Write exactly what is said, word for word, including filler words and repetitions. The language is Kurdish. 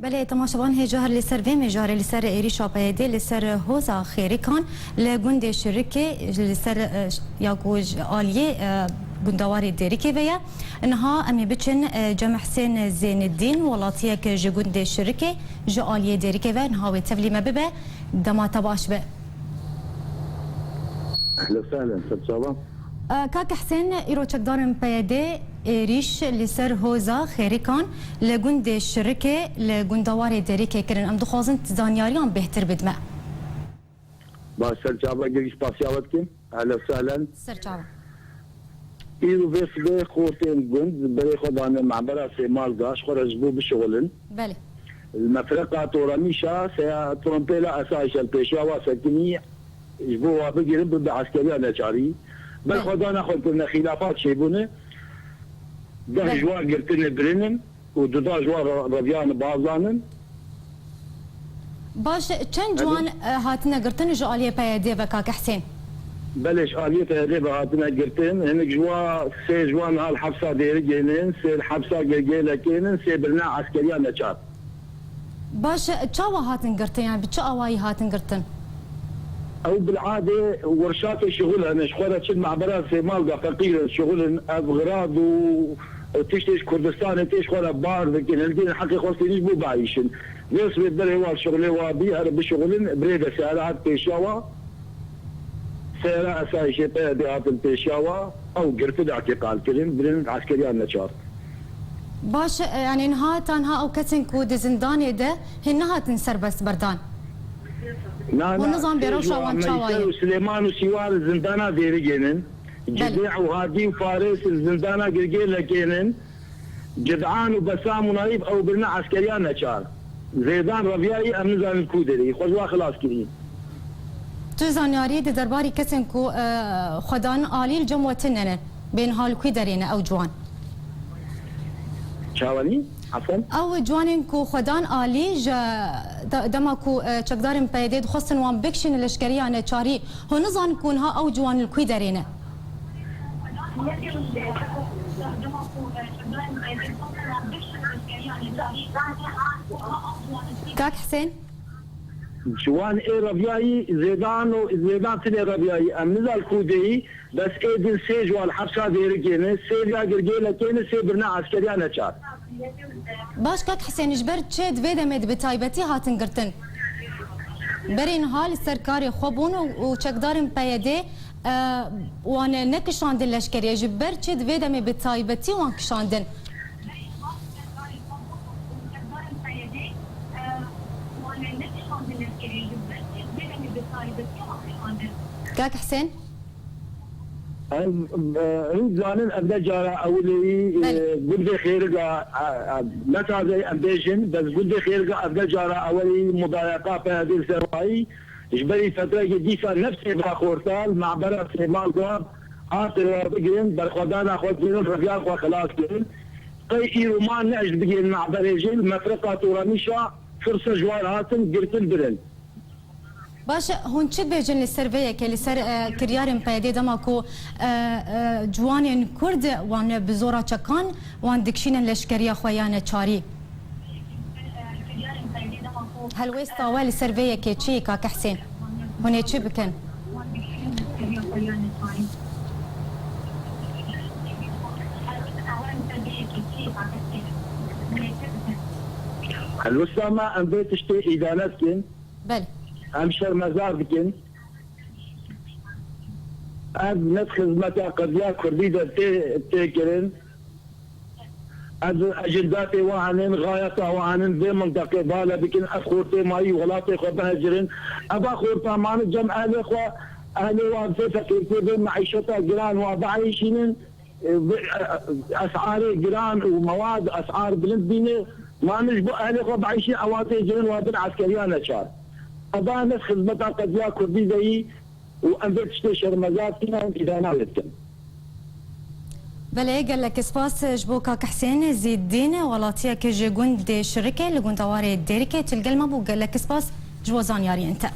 Belê, temaşevan, hêja her li ser vê mijarê, li ser êrîşa P Y D li ser hoza Xêrikan li gundê Şirikê, li ser, e, ya ku ji aliyê, e, gundewarê Dêrikê ve ye. Niha em ê biçin, e, cem Husên Zêniddîn, welatiyek ji gundê Şirikê, ji aliyê Dêrikê ve. Niha wê tevlî me bibe, dema te baş be. Ehlen sehlen, ser çavan. E, Kak Husên, îro çekdarên P Y D êrîş li ser hoza Xêrikan li gundê Şirikê li gundewarê Dêrikê kirin. Em dixwazin zanyariyan bêhtir bidme. Baş, ser çava, gelî spasiya we dikim. Ehlen sehlen. Ser çava. Îro vê sibê xortên gund berê xwe dane mebera Sêmalga, ji xwe re ji bo bişixulin. Belê. Li mefreqa Toranîşa seya trompêla esayişa li pêşiya wa sekinî, ji bo wa bigirin bibe eskeriya neçarî. Belê. Berxwedana xwe kirine, xîlafat çêbûne. Deh Belê. ji wan girtine, birinin û duda ji wan re-, reviyane, bazdanin. Baş, çend Alo. ciwan, e, hatine girtin ji aliyê P Y D ve, Kak Husên? Belê, ji aliyê P Y D ve hatine girtin. Hinek ji wan, sê ji wan niha li hepsa Dêrikê ne, sê li hepsa Girgêlekê ne, sê birine eskeriya neçar. Baş, çawa hatin girtin? Yani bi çi awayî hatin girtin? Ew bil'adê werşatê şixul hene, ji xwe re çi mebera Sêmalga feqîr in, şixul in, ev xirab û tiştê ji Kurdistanê tê ji xwe re bar dikin, hilgirên heqê xwe stênin ji bo biayîşin. Vê sibê berê wa şixulê wa bî, here bişixulin, birê de seyara hat pêşiya wa. Seyara esayîşê P Y D hatin pêşiya wa, ew girtin, îtîqal kirin, birinin eskeriyan neçar. Baş, e, yani niha tanha ew kesên ku di zindanê de hê nehatin serbest berdan. Na, Hûn na, nizan sê bêrewşa ji wan çawa Meyse ye? û Silêman û Sîwar zindana Dêrikê nin. Belê. Cidê û Hadî û Faris zindana Girgêlekê nin. Cid'an û Besam û Nayîf ew birine eskeriya neçar. Zêdan reviyayî, em nizanin ku derê. Xwe ji wa xilas kirî. Tu zanyarî di derbarî kesên ku, e, xwedan alî li cem we tune ne. Bên hal ku derê ne ew ciwan? Çawanî? Efendim? Ew ciwanên ku xwedan alî ji de-, dema ku, e, çekdarên P Y D dixwestin wan bikişînin leşkeriya neçarî, hûn nizanin ku niha ew ciwan li ku derê ne? Kak Husên? Ciwan ê reviyayî, Zêdan û Zêdan tune reviyayî. Em nizan ku deyî, bes ê din sê ji wan hepsa Dêrikê ne, sê viya Girgêlekê ne, sê birine eskeriya neçar. Baş, Kak Husên, ji ber çi di vê demê de bi taybetî hatin girtin? Berê niha li ser karê xwe bûn û, û çekdarên P Y D, e, wan nekişandin leşkeriyê. Ji ber çi di vê demê bi taybetî wan kişandin? Kak Husên? Em, e, hûn zanin ev ne cara ewilî, e, Belê. gundê Xêriga, e, e, ne taze em bêjin, bes gundê Xêriga ev ne cara ewilî mudayeqa P Y D li ser wayî, ji berî fetrekê dîsa nefsê vira xorta, li mabera Sêmalga, hatin wa bigirin, berxwedana xwe kirin, reviya xwe xilas kirin. Qey îro ma ne ji bigirin maberê jî, li mefreqa Toranîşa firse ji wan hatin girtin birin. Baş e, hûn çi dibêjin li ser vê yekê, li ser, e, kiryarên P Y D dema ku, e, e, ciwanên Kurd wan bi zora çekan wan dikişînin leşkeriya xwe ya neçarî? Helwêsta we li ser vê yekê çi ye, Kak Hesên? Hûn ê çi bikin? Helwêsta me, em vê tiştê îdane dikin. Belê. Em şermezar dikin. Ev ne xizmeta qediya kurdî de tê, tê kirin. Ez, ejidatê wan hene, xayeta wan hene, vê minteqê bale bikin, ev xortê mayî welatê xwe bihecirin. Eva xorta mane cem ehlê xwe, ehlê wan vê feqîrtiyê, vê meîşeta giran wan bieyşînin. E, vê, e, esarê giran û mewad, esar bilind bîne. Mane ji bo ehlê xwe bieyşîn, ewa tê cirin wan bin eskeriya neçar. Eva ne xizmeta qediya kurdî de yî. û em vê tiştê şermezar tînin, îdana wê dikin. Belê, gelek spas ji bo Kak Hesên Zîdîn, welatiyek ji gundê Şirikê li gundewarê Dêrikê, tu li gel me bû, gelek spas ji bo zanyariyên te.